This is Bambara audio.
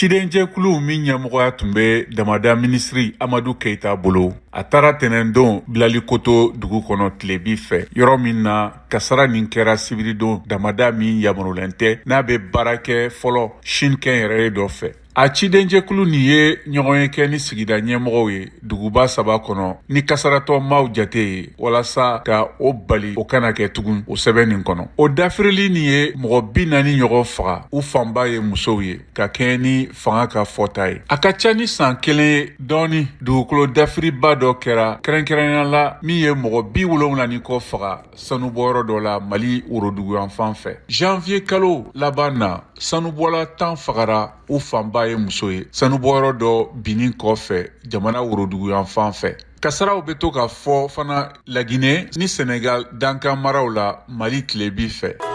Cidenjɛkulu min ɲɛmɔgɔya tun bɛ damada minisiri Amadu Keyita bolo, a taara tɛnɛndon Bilalikoto dugu kɔnɔ tilebi fɛ, yɔrɔ min na kasara nin kɛra sibiridon, damada min yamarulen tɛ, n'a bɛ baara kɛ fɔlɔ Chine kɛnyɛrɛye dɔ fɛ. A cidenjɛkulu nin ye ɲɔgɔnye kɛ ni sigida ɲɛmɔgɔw ye duguba saba kɔnɔ ni kasaratɔ maaw jate ye, walasa ka o bali o kana kɛ tugun. O sɛbɛn nin kɔnɔ, o dafirili nin ye mɔgɔ 40 ɲɔgɔn faga, u fanba ye musow ye, ka kɛɲɛ ni fanga ka fɔta ye. A ka ca ni san kelen ye dɔɔni, dugukolo dafiriba dɔ kɛra kɛrɛnkɛrɛnya la min ye mɔgɔ 70 ni kɔ faga sanubɔyɔrɔ dɔ la Mali woroduguyanfan fɛ. Janvier kalo laban na, sanubɔla 10 fagara, u fanba ye muso ye, sanubɔyɔrɔ dɔ binni kɔfɛ jamana woroduguyanfan fɛ. Kasaraw bɛ to ka fɔ fana Laginɛ ni Senegal dankan maraw la Mali tilebi fɛ.